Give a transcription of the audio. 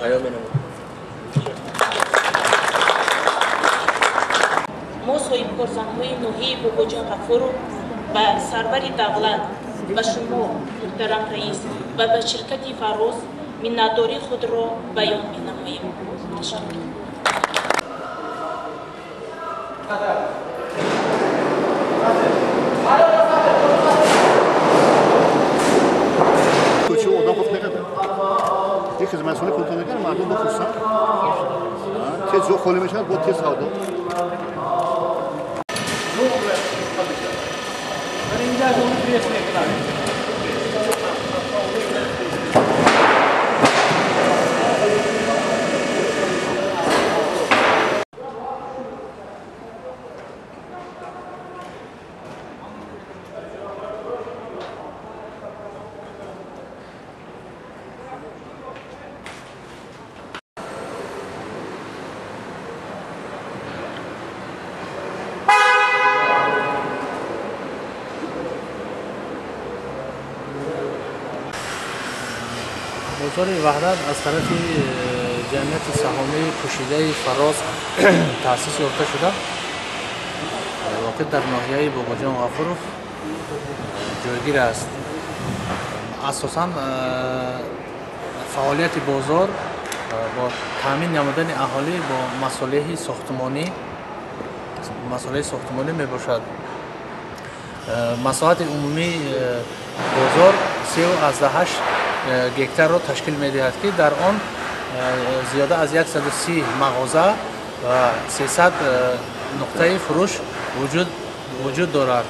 Баён менамоям. Мо соҳибкорзанҳои ноҳияи Бобоҷон Ғафуров ба сарвари давлат, ба шумо, муҳтарам раис, ва ба ширкати Фароз миннатдории худро баён менамоем. Ташаккур. Кӯча одам худ мекард. Ин хизматрасонӣ худтон мекард, мардум бихусанд. Тез ҷо холӣ мешавад, бо тез савдо. Бозори Ваҳдат аз тарафи ҷамъияти саҳомии пӯшидаи Фароз таъсис ёфта шуда, воқеъ дар ноҳияи Бобоҷон Ғафуров ҷойгир аст. Асосан фаъолияти бозор бо таъмин намудани аҳолӣ бо масолеҳи сохтмонӣ мебошад. Масоҳати умумии бозор 3,8 гектарро ташкил медиҳад, ки дар он зиёда аз 130 мағоза ва 300 нуқтаи фурӯш вуҷуд дорад.